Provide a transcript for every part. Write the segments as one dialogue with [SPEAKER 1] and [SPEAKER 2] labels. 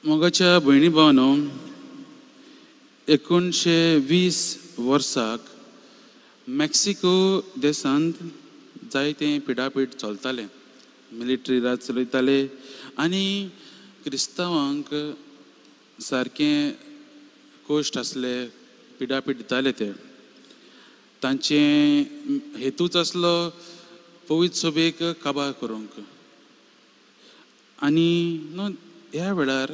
[SPEAKER 1] मोगाच्या भयणी भावांनो, 1920 वर्साक मेक्सिको देशांत जायते पिडापीड चलतालें. मिलिटरी राज चलयताले आनी क्रिस्तांवांक सारकें कश्ट आसले, पिडापीड दिताले. ते तांचें हेतूच आसलो पवित्र सभेक काबार करूंक. आनी न्हू ह्या वेळार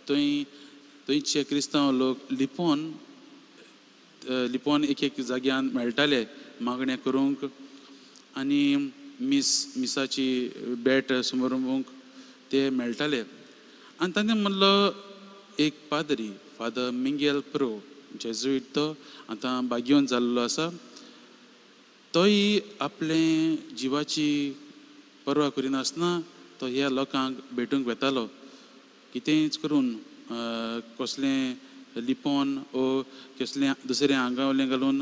[SPEAKER 1] थंय थंयचे क्रिस्तांव लोक लिपोन लिपोन एक एक जाग्यान मेळटाले मागणें करूंक आनी मिसाची बेट समोरूंक ते मेळटाले. आनी तांणे म्हणलो एक पाद्री, फादर मिंगेल प्रो, जेजुईट, तो आतां बागयोन जाल्लो आसा, तोय आपले जिवाची पर्वा करिनासतना तो ह्या लोकांक भेटूंक वेतालो. कितेंच करून कसलें लिपोन ओ कसलें दुसरें आंगावलें घालून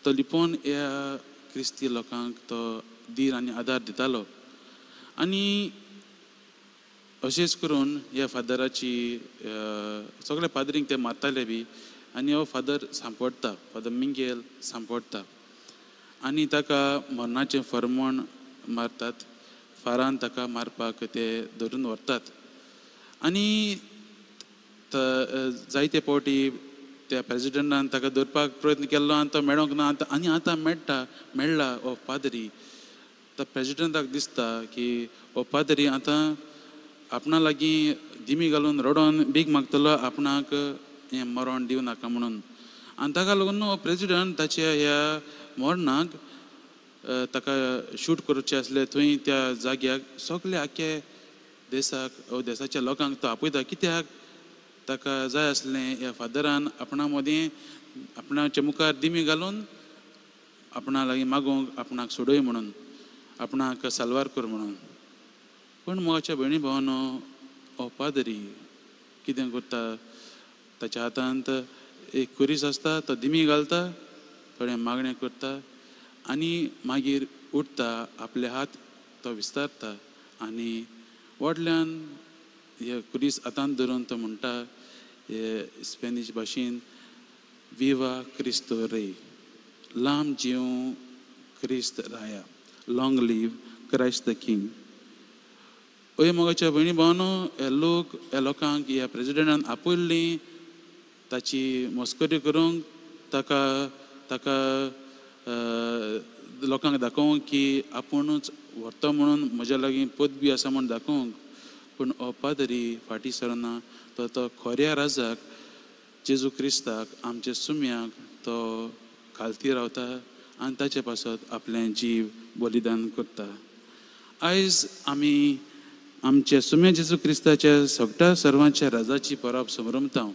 [SPEAKER 1] तो लिपोन ह्या क्रिस्ती लोकांक तो धीर आनी आदार दितालो. आनी अशेंच करून ह्या फादराची सगळे पाद्रींक ते मारताले बी. आनी हो फादर सांपडटा, फादर मिंगेल सांपडटा आनी ताका मरणाचें फर्मण मारतात. फारान ताका मारपाक ते धरून व्हरतात. आनी जायते फावटी त्या प्रेजिडेंटान ताका धरपाक प्रयत्न केल्लो आनी तो मेळोंक ना. आनी आतां मेळ्ळा हो पाद्री. तो प्रेजिडेंटाक दिसता की हो पाद्री आतां आपणा लागीं दिमी घालून रडोन भीक मागतलो आपणाक हें मरण दिवं नाका म्हणून. आनी ताका लागून हो प्रेजिडेंट ताच्या ह्या मरणाक ताका शूट करचें आसलें थंय त्या जाग्याक सगळे आख्खे देसाक देसाच्या लोकांक तो आपयता. कित्याक ताका जाय आसलें ह्या फादरान आपणा मदीं आपणाच्या मुखार दिमी घालून आपणा लागीं मागूंक आपणाक सोडय म्हणून, आपणाक साल्वार कर म्हणून. पूण म्हज्या भयणी भावानो, हो पाद्री कितें करता, ताच्या हातांत एक खुरीस आसता, तो दिमी घालता, थोडें मागणें करता आनी मागीर उठता, आपले हात तो विस्तारता आनी व्हडल्यान हे खुरीस हातांत धरून तो म्हणटा हे स्पॅनीश भाशेन, विवा क्रिस्तो रे, लांब जीव क्रिस्त राया, long live Christ the king. अय मोगाच्या भयणी भावानो, हे लोक ह्या लोकांक ह्या प्रेजिडेंटान आपयल्ली ताची मस्करी करूंक, ताका ताका लोकांक दाखोवंक की आपुणूच व्हरता म्हणून, म्हज्या लागीं पदवी आसा म्हूण दाखोवंक. पूण हो पाद्री फाटीं सरना, तो तो खऱ्या राजाक जेजू क्रिस्ताक आमच्या सुम्याक तो खालती रावता आनी ताचे पासत आपलें जीव बलिदान करता. आयज आमी आमच्या सुम्या जेजू क्रिस्ताच्या सगळ्या सर्वांच्या राजाची परब समरमता.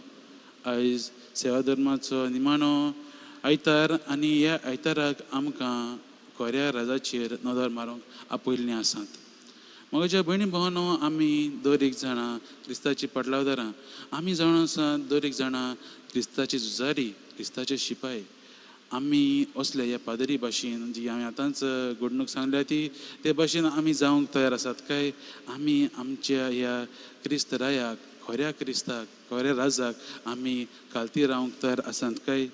[SPEAKER 1] आयज सेवा धर्माचो निमाणो आयतार आनी ह्या आयताराक आमकां खऱ्या राजाचेर नदर मारूंक आपयल्लीं आसात. म्हज्या भयणी भावानो, आमी दर एक जाणां क्रिस्ताची पाटलावदारां, आमी जाण आसात दर एक जाणां क्रिस्ताची झुजारी, क्रिस्ताचे शिपाय. आमी असले ह्या पादरी भाशेन जी आमी आतांच घडणूक सांगल्या ती ते भाशेन आमी जावंक तयार आसात काय आमी आमच्या ह्या क्रिस्त रायाक, खऱ्या क्रिस्ताक, खऱ्या राजाक आमी खालती रावंक तयार आसात काय?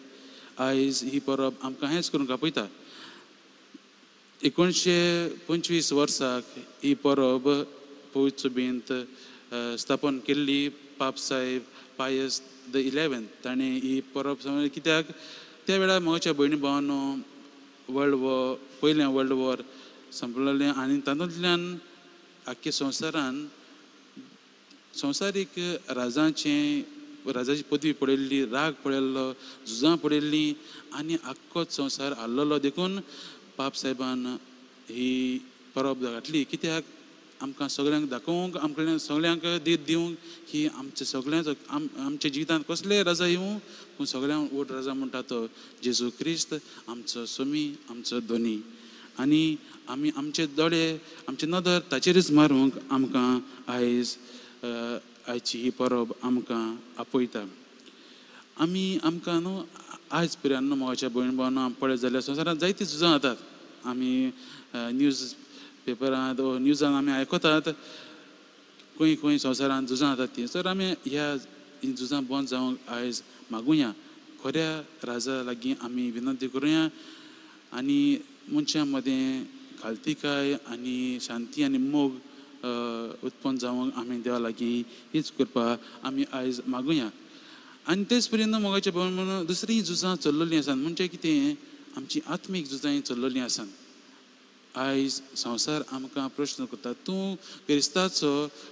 [SPEAKER 1] आयज ही परब आमकां हेंच करूंक आपयता. 1925 वर्साक ही परब पवित्र सभेंत स्थापन केल्ली. पाप साहेब पायस the 11 ताणें ही परब समजली. कित्याक त्या वेळार म्हज्या भयणी भावानो वर्ल्ड वॉर, पयलें वर्ल्ड वॉर संपलेलें आनी तातूंतल्यान आख्खे संवसारान संवसारीक राजाचें राजाची पदवी पळयल्ली, राग पळयल्लो, झुजां पळयल्लीं आनी आख्खोच संवसार हाल्लोलो. देखून पाप साहेबान ही परब घातली. कित्याक आमकां सगळ्यांक दाखोवंक, आमकां सगळ्यांक धीर दिवंक की आमच्या सगळ्यांचो आमच्या जिवितांत कसले राजा येवं पूण सगळ्यांक व्हड राजा म्हणटा तो जेजू क्रिस्त, आमचो सोमी, आमचो धनी. आनी आमी आमचे दोळे, आमचे नदर ताचेरच मारूंक आमकां आयज आयची ही परब आमकां आपयता. आमी आमकां न्हू आयज पर्यंत न्हू म्हज्या भयण भावांनो पळयत जाल्यार संवसारांत जायतीं झुजां जातात. आमी न्यूज पेपरांत न्यूजान आमी आयकतात खंय खंय संवसारान झुजां जातात ती तर आमी ह्या झुजां बंद जावंक आयज मागुया, खऱ्या राजा लागीं आमी विनंती करुया आनी मनशां मदें खालतीकाय आनी शांती आनी मोग उत्पन्न जावंक आमी देवा लागीं हीच कृपा आमी आयज मागुया. आनी तेच पर्यंत मोगाचे भाव दुसरीं झुजां चल्लेलीं आसात, म्हणजे कितें आमची आत्मीक झुजां चल्लेलीं आसात. आयज संवसार आमकां प्रश्न करता, तूं क्रिस्ताचो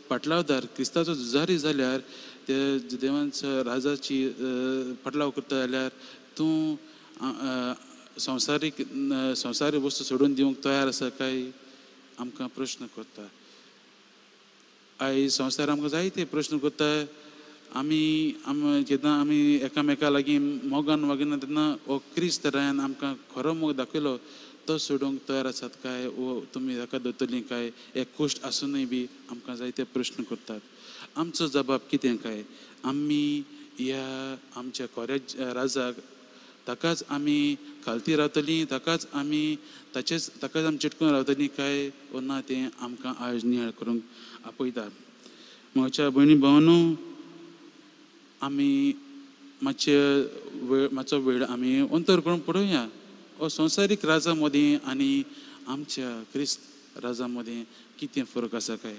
[SPEAKER 1] पाटलावदार, क्रिस्ताचो झुजारी जाल्यार ते देवांचो राजाची पाटलाव करता जाल्यार तूं संवसारीक संवसारीक वस्तू सोडून दिवंक तयार आसा काय आमकां प्रश्न करता. आयज संवसार आमकां जायते प्रश्न करता. आमी जेन्ना आमी एकामेका लागीं मोगान वागिना तेन्ना हो क्रिस्त रायान आमकां खरो मोग दाखयलो तो सोडूंक तयार आसात काय वो तुमी ताका दवरतलीं काय एक कुश्ट आसुनूय बी आमकां जायते प्रश्न करतात. आमचो जबाब कितें काय आमी ह्या आमच्या खऱ्या राजाक ताकाच आमी खालती रावतलीं, ताकाच आमी ताचेच ताकाच आमी चिटकून रावतलीं काय वो ना तें आमकां आयज नियाळ करूंक आपयता. म्हज्या भयणी भावांनो, आमी मातशे वेळ मातसो वेळ आमी अंतर करून पळोवया हो संवसारीक राजा मदीं आनी आमच्या क्रिस्त राजा मदीं कितें फरक आसा काय.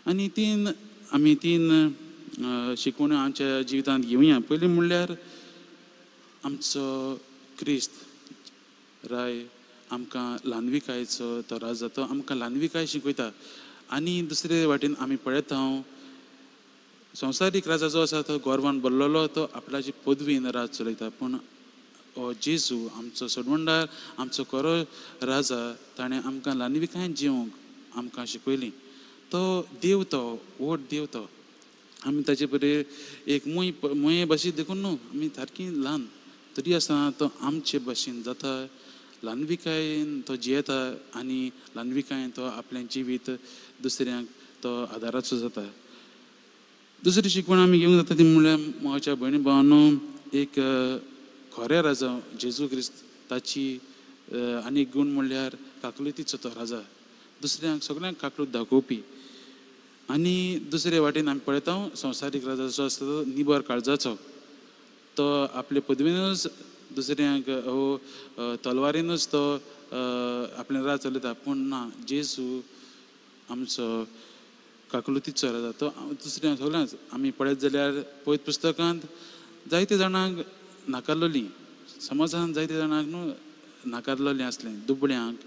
[SPEAKER 1] आनी तीन आमी तीन शिकवण्यो आमच्या जिवितांत घेवया. पयलीं म्हणल्यार आमचो क्रिस्त राय आमकां ल्हानविकायेचो तो राजा, तो आमकां ल्हानविकाय शिकयता. आनी दुसरे वाटेन आमी पळयता हांव संवसारीक राजा जो आसा तो गोरवान भरलेलो, तो आपल्याची पदवीन राज चलयता. पूण हो जेजू आमचो सोडवणदार, आमचो खरो राजा, ताणें आमकां ल्हानविकायेन जिवंक आमकां शिकयली. तो देव, तो व्हड देव, तो आमी ताचे बरें एक मुय मुये भाशेन देखून न्हू आमी सारकी ल्हान तरी आसतना तो आमचे भाशेन जाता, ल्हानविकायेन तो जियेता आनी ल्हानविकायेन तो आपलें जिवीत दुसऱ्यांक तो आदाराचो जाता. दुसरी शिकवण आमी घेवंक जाता ती म्हणल्यार म्हज्या भयणी भावांनो, एक खऱ्या राजा जेजू क्रिस्त ताची आनी गूण म्हणल्यार काकलुतीचो तो राजा, दुसऱ्यांक सगळ्यांक काकलूत दाखोवपी. आनी दुसरे वाटेन आमी पळयता संवसारीक राजा जो आसता तो निबर काळजाचो, तो आपले पदवीनूच दुसऱ्यांक हो तलवारीनूच तो आपलें राज चलयता. पूण ना, जेजू आमचो काकलुतीचो राजा, तो दुसऱ्यांक सगळ्यांक आमी पळयत जाल्यार पवित्र पुस्तकांत जायते जाणांक नाकारलेली, समाजान जायते जाणांक न्हू नाकारलेलें आसलें, दुबळ्यांक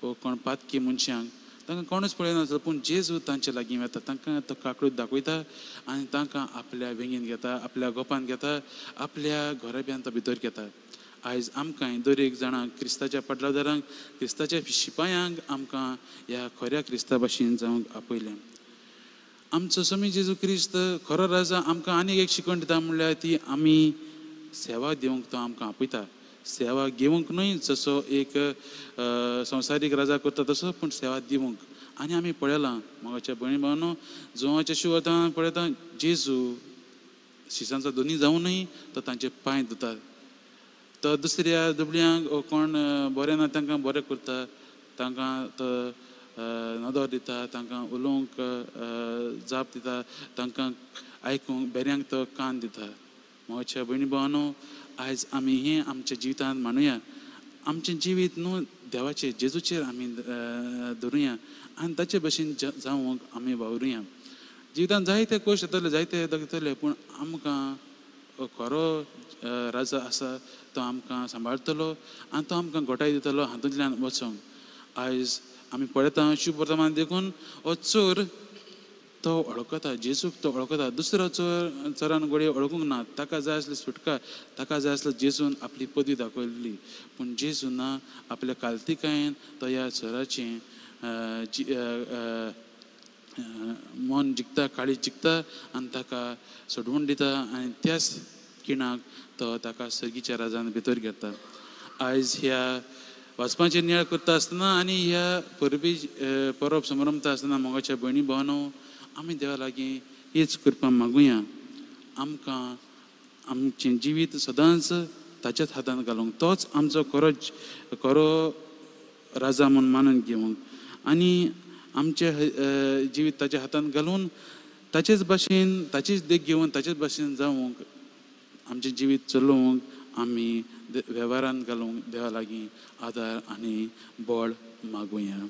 [SPEAKER 1] वो कोण पातकी मनशांक तांकां कोणूच पळयनासलो. पूण जेजू तांचे लागीं वता, तांकां तो काकलूत दाखयता आनी तांकां आपल्या वेंगेन घेता, आपल्या गोपान घेता, आपल्या घराब्यान तो भितर घेता. आयज आमकां दर एक जाणांक क्रिस्ताच्या पाटलादारांक, क्रिस्ताच्या शिपायांक आमकां ह्या खऱ्या क्रिस्ता भाशेन जावंक आपयलें. आमचो स्वामी जेजू क्रिस्त खरो राजा आमकां आनीक एक शिकवण दिता म्हणल्यार ती आमी सेवा दिवंक तो आमकां आपयता. सेवा घेवंक न्हय जसो एक संवसारीक राजा करता तसो, पूण सेवा दिवंक. आनी आमी पळयलां म्हाज्या भयणी भावांनो, जुवाच्या शिवतां पळयता जेजू शिसांचो दोनी जावनूय तो तांचे पांय धुता, तो दुसऱ्या दुबळ्यांक कोण बरें ना तांकां बरें करता, तांकां तो नदर दिता, तांकां उलोवंक जाप दिता, तांकां आयकूंक बेऱ्यांक तो कान दिता. म्हज्या भयणी भावांनो, आयज आमी हें आमच्या जिवितांत मानुया. आमचें जिवीत न्हू देवाचेर जेजूचेर आमी धरुया आनी ताचे भशेन जावंक आमी वावरुया. जिवितांत जायते कश्ट येतले, जायते दगतले, पूण आमकां खरो राजा आसा तो आमकां सांबाळटलो आनी तो आमकां घोटाय दितलो हातूंतल्यान वचोंक. आयज आमी पळयता शुभ वर्तमान देखून हो चोर तो वळखता, जेजूक तो वळखता. दुसरो चोर चोरान घडये वळखूंक ना, ताका जाय आसली सुटका, ताका जाय आसलो जेजून आपली पदवी दाखयल्ली. पूण जेजू ना आपल्या कालतिकायेन तो ह्या चोराचें मन जिखता, काळीज जिखता आनी ताका सोडवून दिता आनी त्याच खिणाक तो ताका सर्गीच्या राजान भितर घेता. आयज ह्या वाचपाचेर नियाळ करता आसतना आनी ह्या परबी परब समारंभता आसतना मोगाच्या भयणी भावांनो, आमी देवा लागीं हीच कृपा मागुया, आमकां आमचें जिवीत सदांच ताच्याच हातांत घालूंक, तोच आमचो खरो खरो राजा म्हूण मानून घेवंक आनी आमचें जिवीत ताच्या हातांत घालून ताचेच भाशेन ताचीच देख घेवन ताचेच भाशेन जावंक आमचें जिवीत चलोवंक आमी वेव्हारान घालूंक देवा लागीं आदार आनी बळ मागुया.